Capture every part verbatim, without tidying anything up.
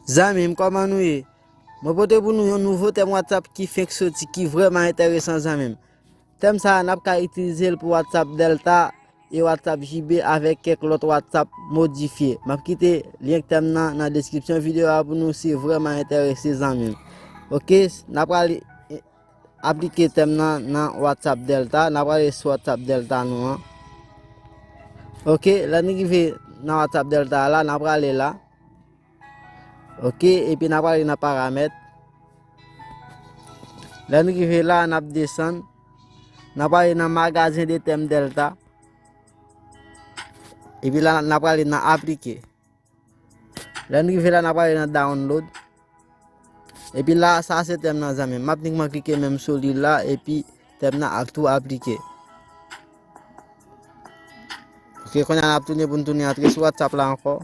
Zanmi m, kòman nou ye? Mwen pote pou nou yon nouvo tèm WhatsApp ki fenk soti, ki vrèman enteresan, zanmi m. Tèm sa a, n ap ka itilize l pou WhatsApp Delta e WhatsApp J B avèk kèk lòt WhatsApp modifye. M ap kite lyen tèm nan nan deskripsyon videyo a pou nou si vrèman enterese, zanmi m. Oke, n ap prale aplike tèm nan nan WhatsApp Delta. N ap prale sou WhatsApp Delta nou an. Oke, lè n rive nan WhatsApp Delta a la, n ap prale la. Oke, epi n ap prale nan paramèt. Lè n rive la, n ap desann. N ap prale nan magazen de tèm Delta. Epi la, n ap prale nan aplike. Lè n rive la, n ap prale nan download. Epi la, sa se tèm nan, zanmi m. M ap nikman klike menm sou li la, epi tèm nan ap tou aplike. Oke, kounye a n ap tounen pou n tounen antre sou WhatsApp la ankò.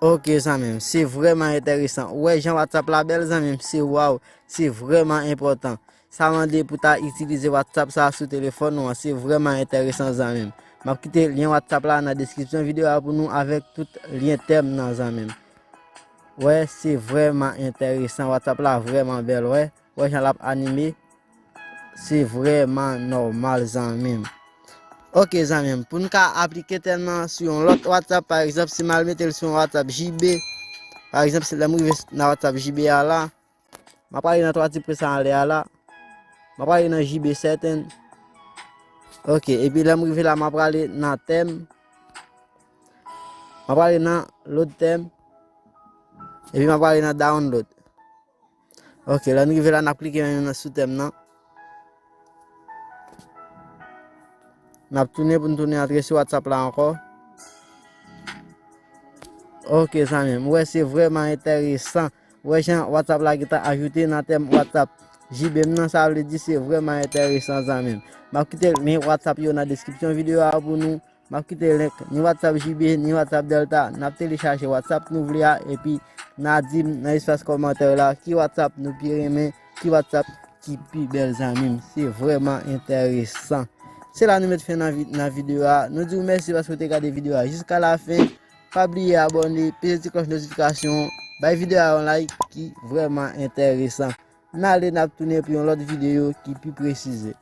Oke, zanmi m, se vrèman enteresan. Ou wè jan WhatsApp la bèl, zanmi m, se waw, se vrèman enpòtan. Sa mande pou ta itilize WhatsApp sa sou telefòn ou an, se vrèman enteresan, zanmi m. M ap kite lyen WhatsApp la nan deskripsyon videyo a pou nou avèk tout lyen tèm nan, zanmi m. Wè, se vrèman enteresan. WhatsApp la vrèman bèl, wè. Wè jan l ap anime. Se vrèman nòmal, zanmi m. Oke, zanmi m, pou n ka aplike tèm nan sou yon lòt WhatsApp, pa egzanp, si m al mete l sou yon WhatsApp J B, pa egzanp, si lè m rive nan WhatsApp J B a la, m ap prale nan twa ti pre sa anlè a la, m ap prale nan J B setting. Oke, epi lè m rive la, m ap prale nan tèm, m ap prale nan load tèm, epi m ap prale nan download. Oke, lè n rive la, n ap klike menm nan sou tèm nan. N ap tounen pou n tounen antre sou WhatsApp la ankò. Oke, zanmi m, m wè se vrèman enteresan. Wè jan WhatsApp la gentan ajoute nan tèm WhatsApp J B m nan, sa vle di se vrèman enteresan, zanmi m. M ap kite lyen WhatsApp yo nan deskripsyon videyo a pou nou. M ap kite link ni WhatsApp J B, ni WhatsApp Delta. N ap telechaje WhatsApp nou vle a, epi n a di m nan espas kòmantè la ki WhatsApp nou pi renmen, ki WhatsApp ki pi bèl, zanmi m. Se vrèman enteresan. Se la nou met fen nan vi-, nan videyo a. Nou di w mèsi paske w te gade videyo a jiska lafen. Pa bliye abòne, peze ti klòch notifikasyon, bay videyo a yon like ki vrèman enteresan. N ale, n ap tounen pou yon lòt videyo ki pi presize.